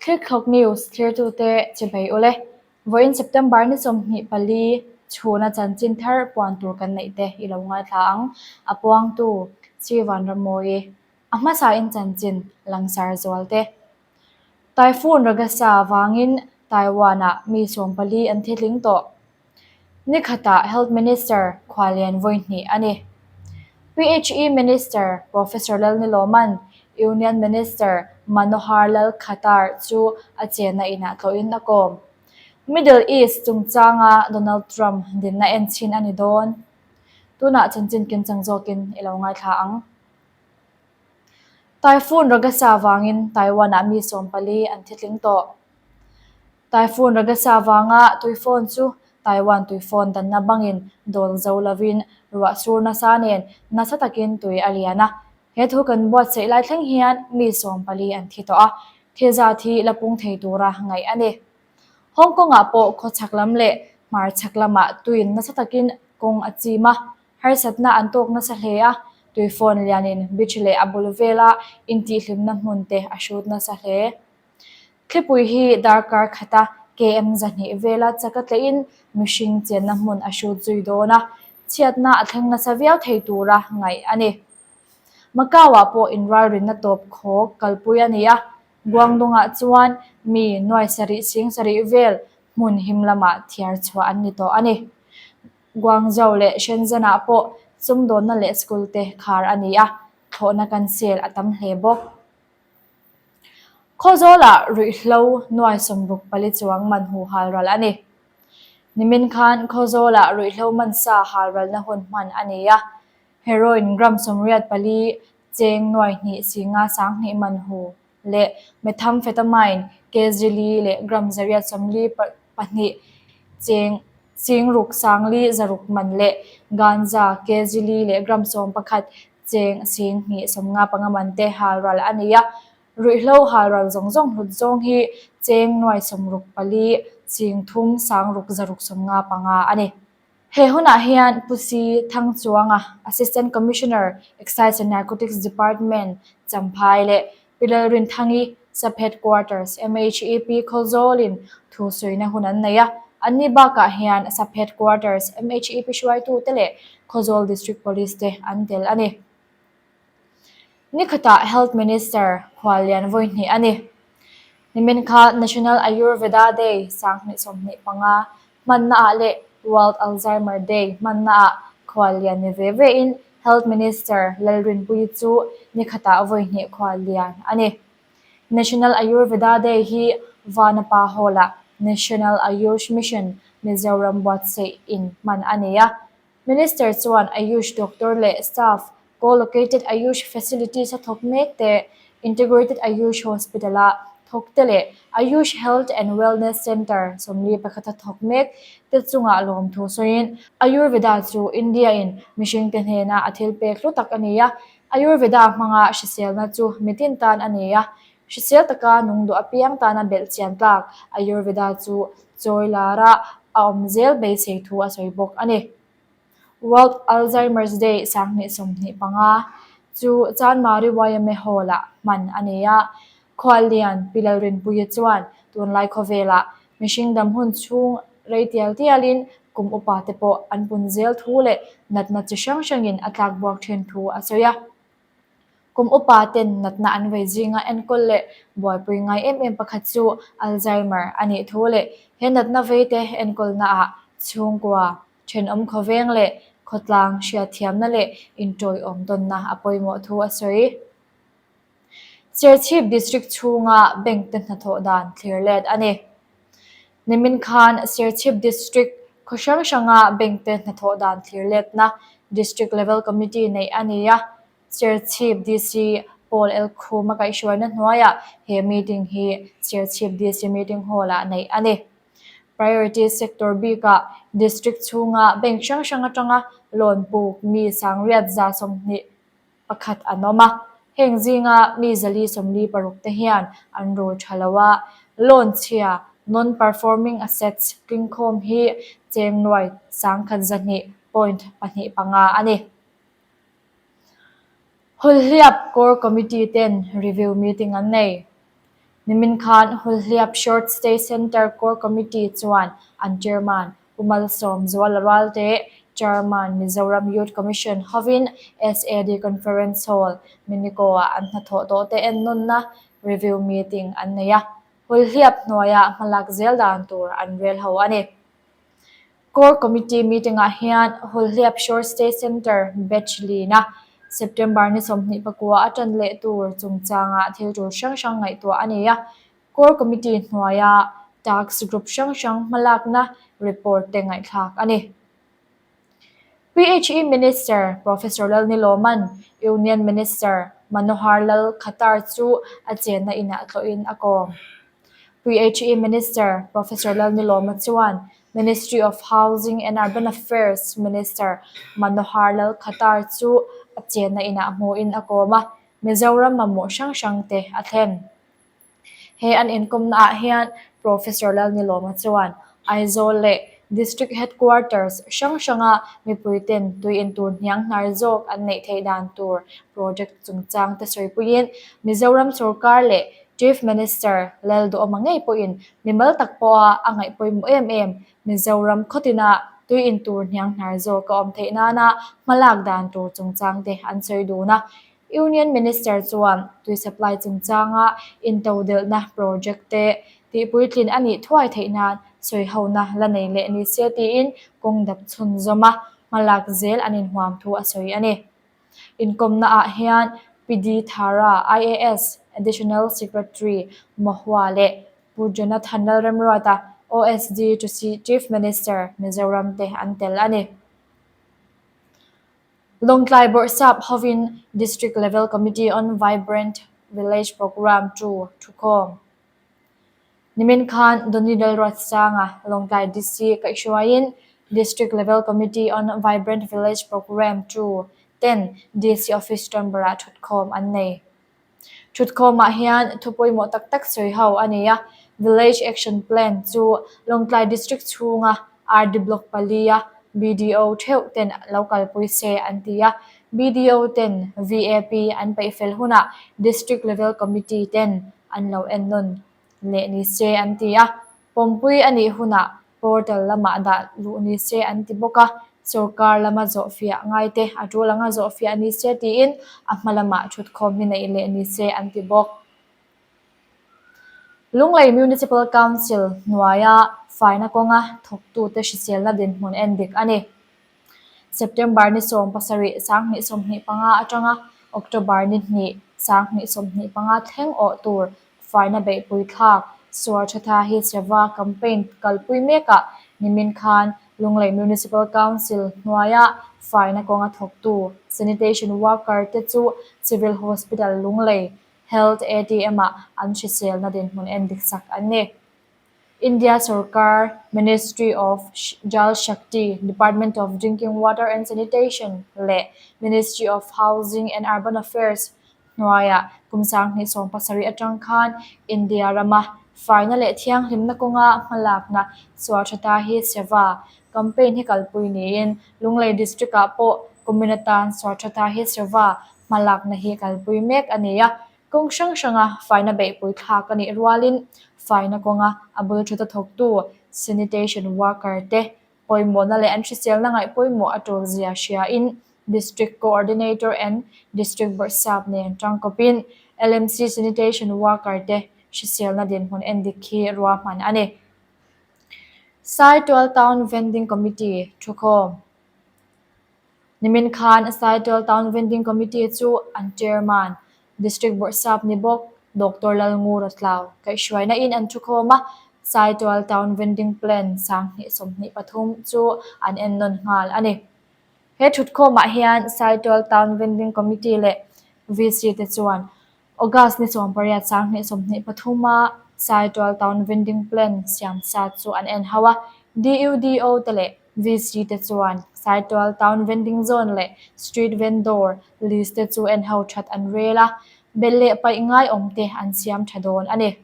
Thilthlawk News thlirtute chibei ule. Vawiin September ni 24 chhuna chanchin thar puan tur kan neih te i lo ngaithla ang. A puangtu Sri Vanrammawi, a hmasain chanchin langsar zual te. Typhoon Ragasa vangin Taiwan-ah mi 14 an thi tling tawh. Ni khatah Health Minister khuallian vawi hnih a ni. PHE Minister Professor Lalnilawman Union Minister Manohar Lal Khattar chu a chenna inah tlawhin a kawm. Middle East chungchanga Donald Trump dinna en chhin a ni dawn. Tunah chanchin kimchang zawkin i lo ngaithla ang. Typhoon Ragasa vangin Taiwan-ah mi 14 an thi tling tawh. Typhoon Ragasa vanga tuifawn chu Taiwan tuifawn danna bangin dawl zo lovin ruah sur nasa nen nasa takin tui a lian a. He thu kan buatsaih lai thleng hian mi 14 an thi tawh a, thil zat hi la pung thei tura ngaih a ni. Hong Kong-ah pawh khawchhak lam leh hmarchhak lamah tuiin nasa takin kawng a chim a, Harsatna an tawk nasa hle a, tuifawn lianin beach leh a bul vela intihhlimna hmun te a hrut nasa hle. Thlipui hi darkar khata KM 200 vela chak a tleihin mihring chenna hmun a hrut zui dawn a, chhiatna a thleng nasa viau thei tura ngaih a ni. Macau-ah pawh inralrinna tawp khawk kalpui a ni a, Guangdong-ah chuan mi nuai sarih sing sarih vel hmun him lamah thiar chhuah an ni tawh a ni. Guangzhou leh Shenzhen-ah pawh sumdawnna leh school te khar a ni a, thlawhna cancel a tam hle bawk. Khawzawlah ruihhlo nuai 64 chuang man hu halral a ni. Nimin khan Khawzawlah ruihhlo man sa halralna hun hman a ni a, heroin gram 84 cheng nuai hnih singa 2000 man hu leh methamphetamine kg li leh gram 842 cheng 6 5 600 man leh ganja kg li leh gram 11 cheng 2 55 man te halral a ni a. Ruihhlo halral zawng zawng hlut zawng hi cheng nuai 64 3 6 695 a ni. He hunah hian Pu Si Thangchuanga, Assistant Commissioner, Excise and Narcotics Department, Champhai leh Pi Lalrinthangi, Sub Headquarters, MHEP Khawlzawlin thu sawina hun an nei a. Anni bakah hian Sub Headquarters, MHEP hruaitute leh Khawzawl District Police te an tel a ni. Ni khatah Health Minister khuallian vawi hnih a ni. Nimin kha National Ayurveda Day 2025 hmannaah leh World Alzheimer Day hmannaah khuallian ni ve vein Health Minister Lalrinpuii chu ni khatah vawi hnih khuallian a ni. National Ayurveda Day hi Vanapa Hall-ah National Ayush Mission Mizoram buatsaih in hman a ni a. Minister chuan Ayush doctor leh staff, co-located Ayush facilities a thawk mek te, Integrated Ayush Hospital-a thawk te leh Ayush Health and Wellness Centre 41 a thawk mek te chungah lawmthu sawiin, Ayurveda chu India-in mihringte hnena a thil pek hlu tak a ni a, Ayurveda hmanga hriselna chu mitin tan a ni a, hrisel taka nung duh apiang tana belh chian tlak Ayurveda chu chawi lara a awm zel beisei thu a sawi bawk a ni. World Alzheimer's Day 2025 chu Chanmari YMA Hall-ah hman a ni a, Khuallian Pi Lalrinpuia chuan tunlai khawvelah mihring dam hun chhung rei tial tialin kum upa te pawh an pun zel thu leh natna chi hrang hrangin a tlakbuak thin thu a sawi a. Kum upa ten natna an vei zinga enkawl leh buaipui ngai em em pakhat chu Alzheimer a nih thu leh he natna veite enkawlnaah chhungkua, thenawm khawveng leh khawtlang hriatthiamna leh inṭawiawm tawnna a pawimawh thu a sawi. Serchhip District chhunga bank te hnathawh dan thlir let a ni. Nimin khan Serchhip District khaw hrang hranga bank te hnathawh dan thlir letna District Level Committee neih a ni a. Serchhip DC Paul Elkhum a kaihhruaina hnuaiah he meeting hi Serchhip DC Meeting Hall-ah neih a ni. Priority Sector bikah District chhunga bank hrang hrang atanga loan puk mi 921 an awm a, heng zinga mi 446 te hian an rul tha lo a, loan chhia, non-performing assets, tlingkhawm hi cheng nuai 102.25 a ni. Hulhliap Core Committee ten review meeting an nei. Nimin khan Hulhliap Short Stay Centre Core Committee chuan an Chairman Pu Malsawmzuala Ralte, Chairman Mizoram Youth Commission hovin SAD Conference Hall, Minico-ah an hnathawh tawhte ennawnna review meeting an nei a, Hulhliap hnuaiah hmalak zel dan tur an rel ho a ni. Core Committee meeting-ah hian Hulhliap Short Stay Centre batch lina September ni 24 a tan leh tur chungchangah thil tur hrang hrang ngaihtuah a ni a. Core Committee hnuaia Task Group hrang hrang hmalakna report te ngaihthlak a ni. PHE Minister Professor Lalnilawman Union Minister Manohar Lal Khattar chu a chenna inah tlawhin a kawm. PHE Minister Professor Lalnilawma chuan Ministry of Housing and Urban Affairs Minister Manohar Lal Khattar chu a chenna inah hmuhin a kawm a, Mizoram mamawh hrang hrang te a thlen. He an inkawmna ah hian Professor Lalnilawma chuan Aizawl leh District Headquarters hrang hranga mipuiten tui intur hniang hnar zawk an neih theih dan tur project chungchang te sawipuiin Mizoram sorkar leh Chief Minister Lalduhawma ngei pawhin mimal tak pawha a ngaih pawimawh em em Mizoram khawtina tui intur hniang hnar zawk a awm theih nana hmalak dan tur chungchang te an sawi dun a. Union Minister chuan tui supply chungchanga intodelhna project te tihpuitlin a nih thuai theih nan sawihona la nei leh ni se tiin kawng dap chhunzawm a, hmalak zel an inhuam thu a sawi a ni. Inkawmna ah hian Pi D Thara, IAS, Additional Secretary Mahua leh Pu Jonathan Lalremruata, OSD to Chief Minister, Mizoram te an tel a ni. Lawngtlai Bawrhsap hovin District Level Committee on Vibrant Village Programme tu thukhawm. Nimin khan Donny Lalruatsanga Lawngtlai DC kaihhruaiin District Level Committee on Vibrant Village Programme tu ten DC Office Chamber-ah thutkhawm an nei. Thutkhawmah hian thu pawimawh tak tak sawi ho a ni a, Village Action Plan chu Lawngtlai District chhunga RD Block palia BDO theuh ten lo kalpui se an ti a, BDO ten VAP an peih fel hunah District Level Committee ten an lo ennawn leh ni se an ti a, pawmpui a nih hunah Portal lamah dah luh ni se an ti bawk a, sorkar lama zawhfiah ngaite a tul anga zawhfiah ni se tiin a hma lamah thutkhawm hi neih leh ni se an ti bawk. Lunglei Municipal Council hnuaia faina kawnga thawktute hriselna dinhmun en dik a ni. September ni 17 2025 atanga October ni hnih 2025 thleng awh tur faina beihpui thlak Suarthatha hi Seva campaign kalpui mekah nimin khan Lunglei Municipal Council hnuaia faina kawnga thawktu sanitation worker te chu Civil Hospital Lunglei Health ATM-ah an hriselna dinhmun en dik sak an ni. India sorkar Ministry of Jal Shakti, Department of Drinking Water and Sanitation leh Ministry of Housing and Urban Affairs hnuaiah kum 2017 atang khan India rama faina leh thianghlimna kawnga hmalakna Swachhata Hi Seva campaign hi kalpui niin Lunglei District-ah pawh kumin atan Swachhata Hi Seva hmalakna hi kalpui mek a ni a. Kawng hrang hranga faina beihpui thlak a nih rualin faina kawnga a bul thata thawktu sanitation worker te pawimawhna leh an hriselna ngaih pawimawh a tul zia hriain District Coordinator and District Bawrhsap nen tangkawpin LMC sanitation worker te hriselna dinhmun endik hi ruahman a ni. Saitual Town Vending Committee thukhawm. Nimin khan Saitual Town Vending Committee chu an Chairman, District Bawrhsap ni bawk Doctor Lalngura Tlau kaihhruaina in an thukhawm a, Saitual Town Vending Plan 2023 chu an ennawn nghal a ni. He thutkhawmah hian Saitual Town Vending Committee leh VC te chuan August ni 18 2023 a Saitual Town Vending Plan siam sa chu an en ho a, DUDO te leh VC te chuan Saitual Town Vending Zone leh Street Vendor list te chu en ho that an rel a, belh leh paih ngai awm te an siam tha dawn a ni.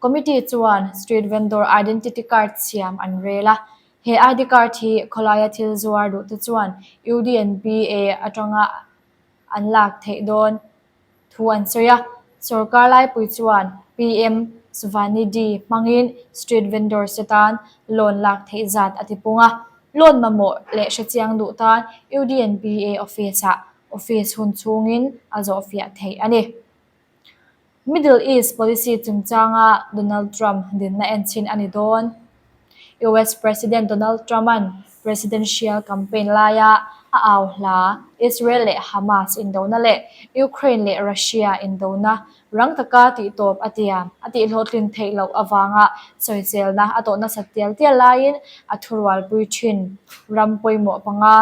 Committee chuan Street Vendor Identity Card siam an rel a, he ID card hi khawlaia thil zuar duh te chuan UDNPA atanga an lak theih dawn thu an sawi a. Sorkar laipui chuan PM Svanidhi hmangin street vendors te tan loan lak theih zat a tipung a, loan mamawh leh hrechiang duh tan UDNPA office-ah office hun chhungin a zawhfiah theih a ni. Middle East policy chungchanga Donald Trump dinna enchhin a ni dawn. US President Donald Trump-a'n presidential campaign laia a au hla Israel leh Hamas indona leh Ukraine leh Russia indona rang taka tihtawp a tiam a tihhlawhtlin theih loh avanga sawiselna a tawh nasat tial tial laiin a thurualpui thin ram pawimawh panga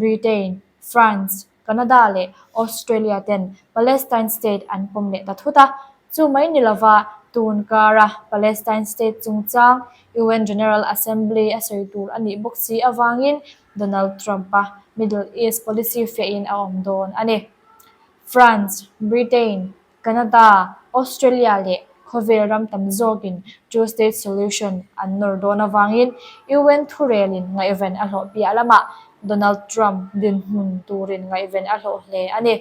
Britain, France, Canada leh Australia ten Palestine state an pawm leh ta thut a, chu mai ni lova tun kara Palestine state chungchang UN General Assembly a sawi tur a nih bawk si avangin Donald Trump-a Middle East policy fiahin a awm dawn a ni. France, Britain, Canada, Australia leh khawvel ram tam zawkin two-state solution an nawr dawn avangin UN thurelin ngaihven a hlawh piah lamah Donald Trump dinhmun turin ngaihven a hlawh hle a ni.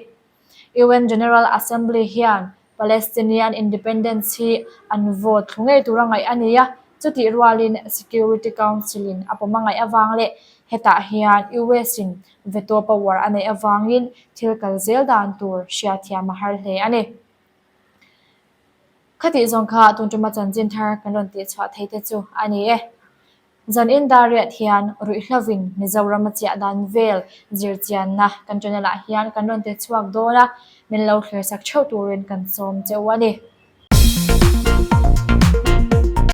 UN General Assembly hian Palestinian independence hi an vote thlu ngei tura ngaih a ni a, chutih rualin Security Council-in a pawm a ngaih avang leh hetah hian US-in veto power a neih avangin thil kal zel dan tur hriatthiam a har hle a ni. Khatih zawng kha tun tuma chanchin thar kan rawn tihchhuah thei te chu a ni e. Zan in dar riat hian ruihhlovin Mizoram a chiah dan vel zirchianna kan channel ah hian kan rawn ti chhuak dawn a, min lo thlir sak theuh turin kan sawm che u a ni.